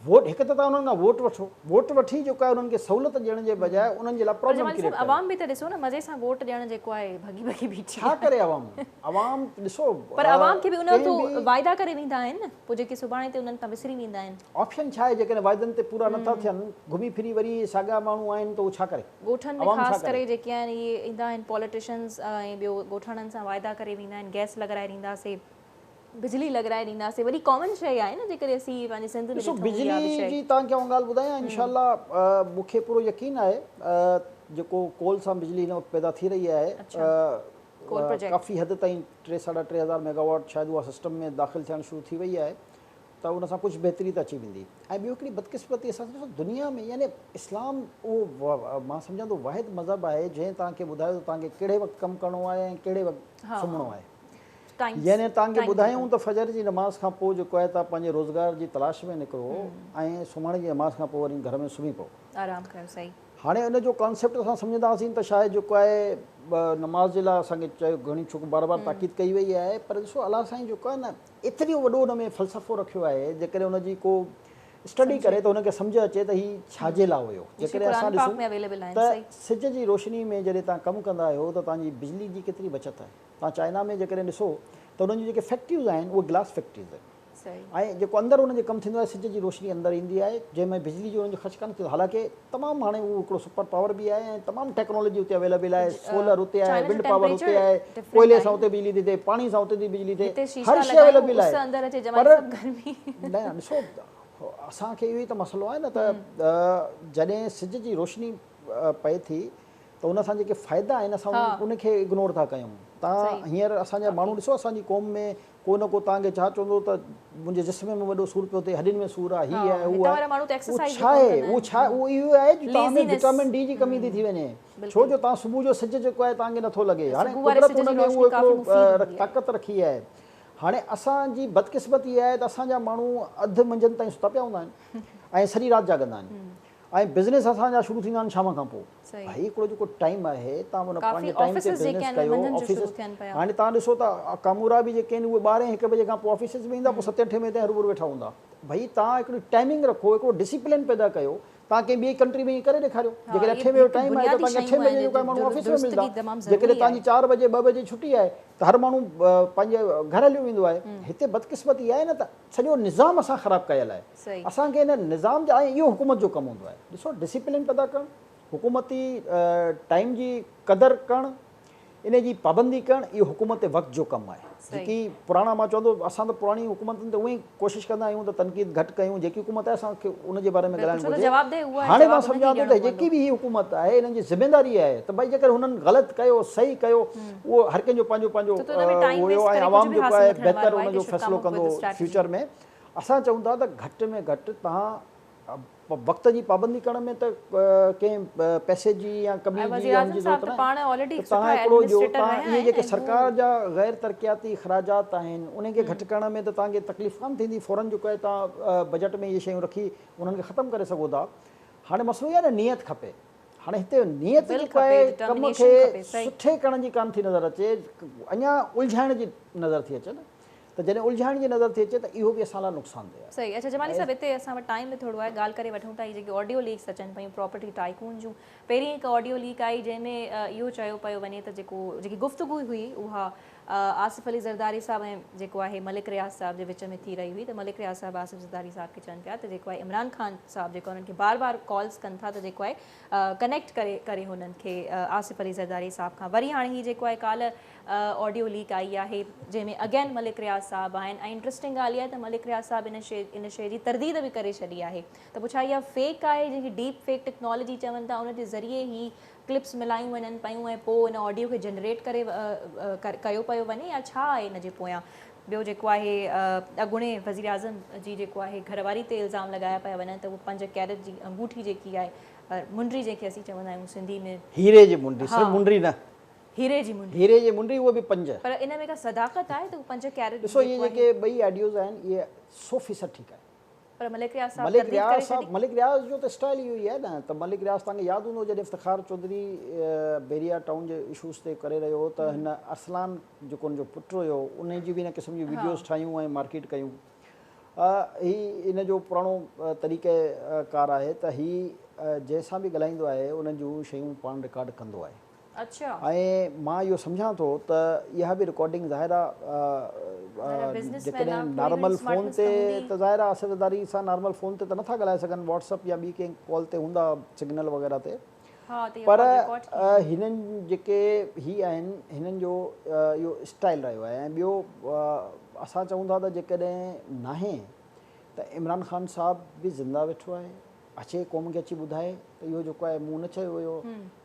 ووٽ هڪ ته توهان انهن کان ووٽ وٺو، ووٽ وٺي جيڪو آهي انهن کي سهولت ڏيڻ جي بجاء انهن جي لاء پر پرابلم جمالي ڪريئيٽ صاحب ڪيو. عوام به ته ڏسو نه مزي سان ووٽ ڏيڻ جيڪو آهي ڀڳي ڀڳي بيٺي ڇا آهي. ڪري عوام عوام ڏسو پر عوام کي به ان وقت ڪنهن به واعدا ڪري ويندا آهن نه پوء جيڪي سڀاڻي تي انهن تان وسري ويندا آهن. آپشن ڇا آهي جيڪڏهن واعدن تي پورا نٿا ٿين گهمي ڦري وري اهي ساڳيا ماڻهو آهن ته هو ڇا ڪري ڳوٺن ۾ عوام ڇا خاص ڪري. ڪري جيڪي آهن اهي ايندا آهن پاليٽيشنز ۽ ٻيو ڳوٺاڻن سان واعدا ڪري ويندا آهن گئس لڳرائي ڏينداسي. بجلي لڳرائي ڏينداسين وڏي ڪامن شيء آهي نه جيڪڏهن اسين پنهنجي سنڌ ۾ ڏسو ڏٺون اها به بجلي شيء. جي توهان کي آئون ڳالهه ٻڌايان انشاء الله مون کي پورو يقين آهي جيڪو ڪول سان بجلي هن وقت پيدا ٿي رهي آهي ڪول پروجيڪٽ ڪافي حد تائين ٽي ساڍا 3000 ميگاواٽ شايد اها سسٽم ۾ داخل ٿيڻ شروع ٿي وئي آهي ته ان سان ڪجهه بهتري ته اچي ويندي ۽ ٻيو هڪڙي بدقسمتي اسان ڏسو دنيا ۾ يعني اسلام اهو مان سمجهان ٿو واحد مذهب آهي جنهن توهان کي ٻڌايو ته توهان کي ڪهڙي وقت ڪم ڪرڻو آهي ۽ ڪهڙي وقت سمهڻو آهي يعني توهان کي ٻڌايائون ته فجر جي نماز کان پوء جيڪو آهي توهان پنهنجي روزگار جي تلاش ۾ نڪرو ۽ سمهڻ جي نماز کان پوء وري گهر ۾ سمهي پئو. آرام ڪيو صحيح. هاڻي ان جو ڪانسيپٽ اسان سمجهندا هئاسين ته شايد جيڪو آهي نماز جي لاء اسان کي چيو گهڻي ڇو بار بار تاڪيد ڪئي وئي آهي پر ڏسو الله سائين جيڪو آهي نه ايترو وڏو ان ۾ فلسفو رکيو آهي جيڪڏهن ان جي ڪو اسٽڊي ڪري ته ان کي سمجهه اچي ته هي ڇا جي لاء هيو جيڪڏهن اسان ڏسون ته سج جي روشني ۾ جڏهن توهان ڪم ڪندا آهيو ته توهان جي بجلي جي ڪيتري بچت آهي. توهان چائنا ۾ جيڪڏهن ڏسو ته انهن جون جيڪي فيڪٽريز آهن اهي گلاس فيڪٽريز آهن ۽ جيڪو اندر انهن جي ڪم ٿيندو آهي سج جي روشني اندر ايندي آهي جنهن ۾ بجلي جو انهن جو خرچ ڪانه ٿيندو حالانڪه تمام هاڻي اهو هڪڙو سپر پاور به آهي ۽ تمام ٽيڪنالاجي اتي اويليبل آهي سولر اتي آهي ونڊ پاور اتي آهي ڪوئلي سان اتي بجلي ٿي ٿئي پاڻي سان اتي ٿي بجلي ٿئي هر شيء اويليبل آهي پر نه ڏسو اسان کي اهو ئي ته مسئلو آهي نه ته جڏهن سج جي روشني پئي ٿي ته ان سان جيڪي فائدا آهن اسان ان کي اگنور ٿا ڪيون. تان هينئر اسان جا ماڻهو ڏسو اسان جي قوم ۾ ڪو نه ڪو تان کي ڇا چوندو ته منهنجي جسم ۾ وڏو سور پيو ٿئي هڏين ۾ سور آهي هي آهي هو آهي اهو ڇا آهي اهو ڇا اهو اهو آهي جو تان ۾ وٽامن ڊي جي ڪمي ٿي ٿي وڃي ڇو جو تان صبح جو سج جيڪو آهي تان کي نٿو لڳي هاڻي قدرت ان ۾ اهو هڪڙو طاقت رکي آهي هاڻي اسان جي بدقسمتي اها آهي ته اسان جا ماڻهو اڌ منجهند تائين ستا پيا هوندا آهن ۽ سڄي رات جاڳندا آهن ۽ بزنس اسان جا شروع ٿيندا آهن شام کان پوء. ڀائي هڪڙو جيڪو ٽائيم آهي تان ان پنهنجي ٽائيم تي بزنس ڪيو آفيسز هاڻي تان ڏسو ته ڪامورا به جيڪي آهن اهي ٻارهين هڪ بجي کان پوء آفيسز ۾ ايندا پوء ستين اٺين بجي تائين هروڀرو ويٺا هوندا ڀائي تان هڪڙي ٽائيمنگ رکو هڪڙو ڊسيپلين پيدا ڪيو تان ڪنهن ٻي ڪنٽري ۾ ائين ڪري ڏيکاريو جيڪڏهن اٺين بجي جو ٽائيم آهي ته تان کي اٺين بجي جيڪو آهي ماڻهو آفيس ۾ ملندا جيڪڏهن تان جي چار بجي ٻه بجي ڇٽي آهي ته هر ماڻهو پنهنجي گهر هليو ويندو آهي هتي بدقسمتي آهي نه ته سڄو نظام اسان خراب ڪيل آهي اسان کي ان نظام جا ۽ اهو حڪومت جو ڪم هوندو آهي ڏسو ڊسيپلين پيدا ڪرڻ حڪومتي ٽائيم جي قدر ڪرڻ ان جي پابندي ڪرڻ اهو حڪومت وقت جو ڪم آهي. جيڪي پراڻا مان چوندو اسان ته پراڻي حڪومتن تي اونئن ئي ڪوشش ڪندا آهيون ته تنقيد گهٽ ڪيون جيڪي حڪومت آهي اسان کي ان جي باري ۾ ڳالهائڻ گهرجي. هاڻي مان سمجهان ٿو ته جيڪي به هي حڪومت آهي انهن جي ذميداري آهي ته ڀائي جيڪر هنن غلط ڪيو صحيح ڪيو اهو هر ڪنهن جو پنهنجو پنهنجو هيو ۽ عوام جيڪو آهي بهتر ان جو فيصلو ڪندو فيوچر ۾ اسان چئون ٿا ته گهٽ ۾ گهٽ توهان وقت جي پابندي ڪرڻ ۾ ته ڪنهن پئسي جي يا ڪمي جي يا ان جي ضرورت ناهي ته توهان هڪڙو جو توهان اهي جيڪي سرڪار جا غير ترقياتي اخراجات آهن انهن کي گهٽ ڪرڻ ۾ ته توهان کي تڪليف ڪانه ٿيندي فورن جيڪو آهي توهان بجيٽ ۾ اهي شيون رکي انهن کي ختم ڪري سگهو ٿا هاڻي مسئلو اهو آهي نه نيت کپي هاڻي هتي نيت جيڪو آهي ڪم کي سٺي ڪرڻ جي ڪانه ٿي نظر اچي اڃا الجهائڻ جي نظر ٿي اچي نه ته جڏهن الجهائڻ جي نظر ٿي اچي ته اهو به اسان لاء نقصان ده آهي. صحيح اڇا جمالي صاحب هتي اسان وٽ ٽائيم به ٿورو آهي ڳالهه ڪري وٺون ٿا هي جيڪي آڊيو ليڪس اچن پيون پراپرٽي ٽائيڪون جون پهرين هڪ آڊيو ليڪ آئي جنهن ۾ اهو چيو پيو وڃي ته جيڪو جيڪي گفتگو هئي اها آصف علي زرداري صاحب ۽ جيڪو آهي ملڪ رياض صاحب جي وچ ۾ ٿي رهي هئي ته ملڪ رياض صاحب آصف زرداري صاحب کي چون پيا ته جيڪو آهي عمران خان صاحب جيڪو انهن کي بار بار ڪالز ڪن ٿا ته جيڪو آهي ڪنيڪٽ ڪري ڪري هنن کي آصف علي زرداري صاحب کان وري هاڻي هي جيڪو آهي ڪالهه آڊيو ليڪ آئي آهي جنهن ۾ اگين ملڪ رياض صاحب آهن ۽ انٽرسٽنگ ڳالهه اها آهي ته ملڪ رياض صاحب ان شي ان شي جي ترديد به ڪري ڇڏي آهي ته پوء ڇا اها فيڪ آهي جنهن کي ڊيپ فيڪ ٽيڪنالاجي چون ٿا ان جي ذريعي هي ڪلپس ملايون وڃن پيون ۽ پوء ان آڊيو کي جنريٽ ڪري ڪيو پيو وڃي يا ڇا آهي ان جي پويان ٻيو جيڪو آهي اڳوڻي وزيراعظم جي جيڪو آهي گهر واري تي الزام لڳايا پيا وڃن ته هو 5 ڪيرٽ جي انگوٺي جيڪي آهي منڊي جنهن کي اسين چوندا آهيون سنڌي ۾ هيري جي منڊي صرف منڊي نه هيري جي منڊي. هيري جي منڊي اهو به 5. پر ان ۾ ڪا صداقت آهي ته هو 5 ڪيرٽ ڏسو اهي جيڪي ٻئي آڊيوز آهن اهي 100% ٺيڪ آهن. پر ملڪ رياض صاحب ترديد ڪري ڇڏي. ملڪ رياض جو ته اسٽائل اهو ئي آهي نه ته ملڪ رياض توهان کي ياد هوندو جڏهن افتخار چوڌري بحريا ٽائون جي اشوز تي ڪري رهيو هو ته هن ارسلان جيڪو هن جو پٽ هيو ان جي به ان قسم جون وڊيوز ٺاهيون ۽ مارڪيٽ ڪيون. هي ان جو پراڻو طريقه ڪار آهي ته هي جنهن سان به ڳالهائيندو آهي انهن جون شيون پاڻ رڪارڊ ڪندو آهي. ۽ مان اهو سمجهان ٿو ته اها به رڪارڊنگ ظاهر آ جيڪڏهن نارمل فون تي ته ظاهر آ آصف زرداري سان نارمل فون تي ته نٿا ڳالهائي سگهن واٽس اپ يا ٻي ڪنهن ڪال تي هوندا سگنل وغيره تي پر هنن جيڪي هي آهن هنن جو اهو اسٽائل رهيو آهي ۽ ٻيو اسان چئون ٿا ته جيڪڏهن ناهي ته عمران خان صاحب به زنده ويٺو آهي اچي قوم کي اچي ٻڌائي ته اهو جيڪو آهي مون نه چيو هيو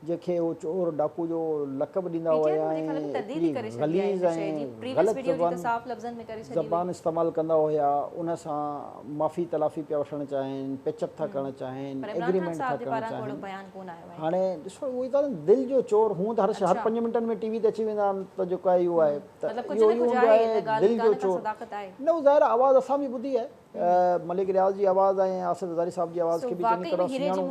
جنهن کي هو چور ڊاڪو جو لقب ڏيندا هيا ۽ ايتري غليظ ۽ غلط زبان استعمال ڪندا هيا ان سان معافي تلافي پيا وٺڻ چاهين پيچ اپ ٿا ڪرڻ چاهين ايگريمينٽ ٿا ڪرڻ چاهين هاڻي ڏسو اهو ئي ته دل جو چور هونء ته هر 5 منٽن ۾ ٽي وي تي اچي ويندا آهن ته جيڪو آهي اهو آهي ته اهو ئي هوندو آهي دل جو چور نه اهو ظاهر آهي آواز اسان به ٻڌي آهي ملڪ رياض جي آواز ۽ آصف زرداري صاحب جي آواز کي به چڱي طرح سڃاڻو.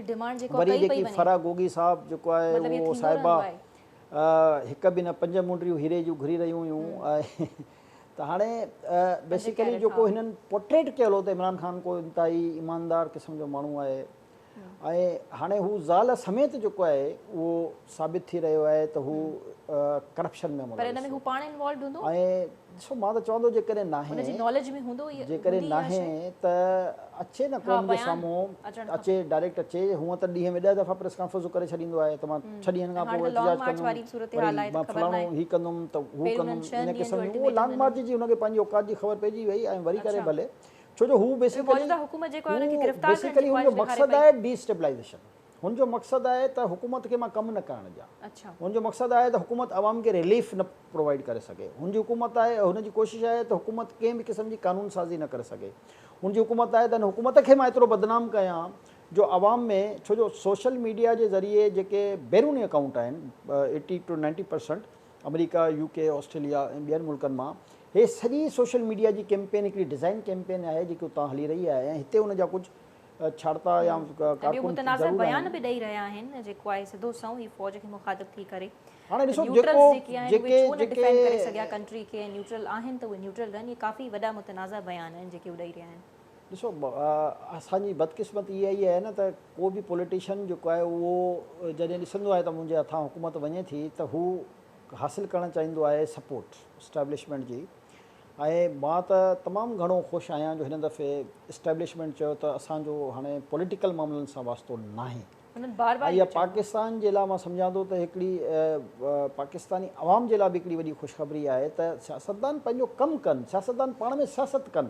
وري جيڪي فرح گوگي صاحب جيڪو آهي اهو صاحبه هڪ به نه پنج منڊريون هيري جون گهري رهيون هيون ته هاڻي بيسيڪلي جيڪو هنن پورٽريٽ ڪيل هو ته عمران خان ڪو انتهائي ايماندار قسم جو ماڻهو آهي ۽ هاڻي هو زال سميت جيڪو آهي اهو ثابت ٿي رهيو آهي ته هو ڪرپشن ۾ ملوث هو. ۽ ڏسو مان ته چوان ٿو جيڪڏهن ناهي جيڪڏهن ناهي ته اچي نه قوم جي سامهون اچي ڊائريڪٽ اچي هونء ته ڏينهن ۾ 10 دفعا پريس ڪانفرنسون ڪري ڇڏيندو آهي ته مان 6 ڏينهن کان پوء احتجاج ڪندم وري مان فلاڻو هي ڪندم ته هو ڪندم ان قسم جون اهو لانگ مارچ جي هن کي پنهنجي اوقات جي خبر پئجي وئي ۽ وري ڪري ڀلي ڇو جو هو بيسيڪلي بيسيڪلي هن جو مقصد آهي ڊي اسٽيبلائيزيشن هن جو مقصد آهي ته حڪومت کي مان ڪم نه ڪرڻ ڏيان هن جو مقصد آهي ته حڪومت عوام کي رليف نه پرووائيڊ ڪري سگهي هن جي حڪومت آهي هن جي ڪوشش آهي ته حڪومت ڪنهن به قسم جي قانون سازي نه ڪري سگهي هن جي حڪومت آهي ته هن حڪومت کي مان ايترو بدنام ڪيان جو عوام ۾ ڇو جو سوشل ميڊيا جي ذريعي جيڪي بيروني اڪائونٽ آهن 80 ٽو 90% آمريڪا، يو ڪي، آسٽريليا ۽ ٻين ملڪن مان هي سڄي سوشل ميڊيا جي ڪيمپين هڪڙي ڊزائن ڪيمپين آهي جيڪي اتان هلي رهي آهي ۽ هتي ان جا ڪجهه ڇاڙتا يا ۽ ٻيو ڪارڪن متنازع ضرور بيان آهن. به ڏئي رهيا آهن جيڪو آهي سڌو سنئون هي فوج کي مخاطب ٿي ڪري هاڻي ته ڏسو نيوٽرلز جيڪو جيڪي آهن اهي جيڪي ڇو نه جيڪي ڊفينڊ ڪري سگهيا ڪنٽري کي ۽ نيوٽرل آهن ته اهي نيوٽرل رهن اهي ڪافي وڏا متنازع بيان آهن جيڪي هو ڏئي رهيا آهن. ڏسو اسان جي بدقسمتي اها ئي آهي نه ته ڪو به پوليٽيشن جيڪو آهي اهو جڏهن ڏسندو آهي ته منهنجي هٿان حڪومت وڃي ٿي ته هو حاصل ڪرڻ چاهيندو آهي سپورٽ اسٽيبلشمينٽ جي ۽ مان ته تمام گهڻو خوش آهيان جو هن دفعي اسٽيبلشمينٽ چيو ته اسان جو هاڻي پوليٽيڪل معاملن سان واسطو ناهي. انهن بار بار ۽ اها پاڪستان جي لاء مان سمجهان ٿو ته هڪڙي پاڪستاني عوام جي لاء به هڪڙي وڏي خوشخبري آهي ته سياستدان پنهنجو ڪم ڪن، سياستدان پاڻ ۾ سياست ڪن.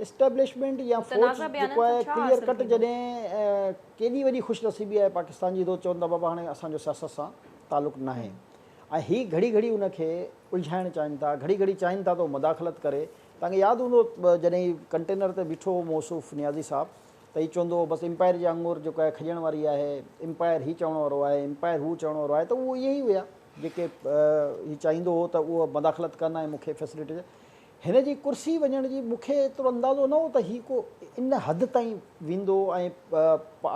اسٽيبلشمينٽ يا فوج جيڪو آهي ڪليئر ڪٽ جڏهن ڪيڏي وڏي خوش نصيبي آهي پاڪستان جي ٿو چون ته بابا هاڻي اسان جو سياست سان تعلق ناهي ۽ هي گهڙي گهڙي ان کي الجهائڻ چاهين ٿا، گهڙي گهڙي چاهين ٿا ته هو مداخلت ڪري. توهان کي ياد هوندو جڏهن هي ڪنٽينر تي بيٺو هو موصوف نيازي صاحب ته هي چوندو هو بس امپائر جي آڱر جيڪو آهي کڄڻ واري آهي، امپائر هي چوڻ وارو آهي، امپائر هو چوڻ وارو آهي ته اهو اهي ئي هيا جيڪي هي چاهيندو هو ته اهو مداخلت ڪن ۽ مون کي فيسلٽي هن جي ڪرسي وڃڻ جي مون کي ايترو اندازو نه هو ته هي ڪو ان حد تائين ويندو ۽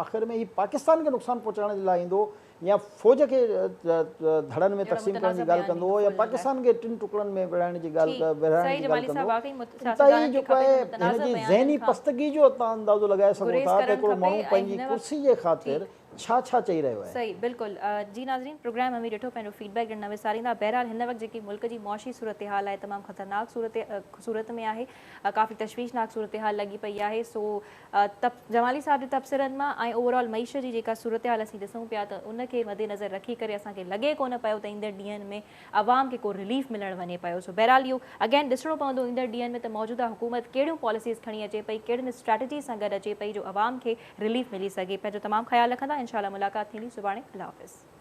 آخر ۾ هي پاڪستان کي نقصان پهچائڻ جي لاء ايندو يا فوج کي ڌڙن ۾ تقسيم ڪرڻ جي ڳالهه ڪندو هو يا پاڪستان کي ٽن ٽڪڙن ۾ ورهائڻ جي ڳالهه ورهائڻ جي ڳالهه ڪندو هو. انتهائي جيڪو آهي هن جي ذهني پستگي جو توهان اندازو لڳائي سگهو ٿا ته هڪڙو ماڻهو پنهنجي ڪرسي جي خاطر ڇا ڇا چئي رهيو آهي. صحيح بلڪل جي ناظرين پروگرام اوهين ڏٺو پنهنجو فيڊ بيڪ ڏيڻ نه وساريندا بهرحال هن وقت جيڪي ملڪ جي معاشي صورتحال آهي تمام خطرناڪ صورت صورت ۾ آهي ڪافي تشويشناڪ صورتحال لڳي پئي آهي سو جمالي صاحب جي تبصرن مان ۽ اوور آل معيشت جي جيڪا صورتحال اسين ڏسون پيا ته ان کي مد نظر رکي ڪري اسان کي لڳي ڪونه پيو ته ايندڙ ڏينهن ۾ عوام کي ڪو رليف ملڻ وڃي پيو سو بهرحال اهو اگين ڏسڻو پوندو ايندڙ ڏينهن ۾ ته موجوده حڪومت ڪهڙيون پاليسيز کڻي اچي پئي ڪهڙين اسٽريٽجيز سان گڏ اچي پئي جو عوام کي رليف ملي سگهي پنهنجو تمام خيال رکندا انشاء الله ملاقات ٿيندي سڀاڻي الله حافظ.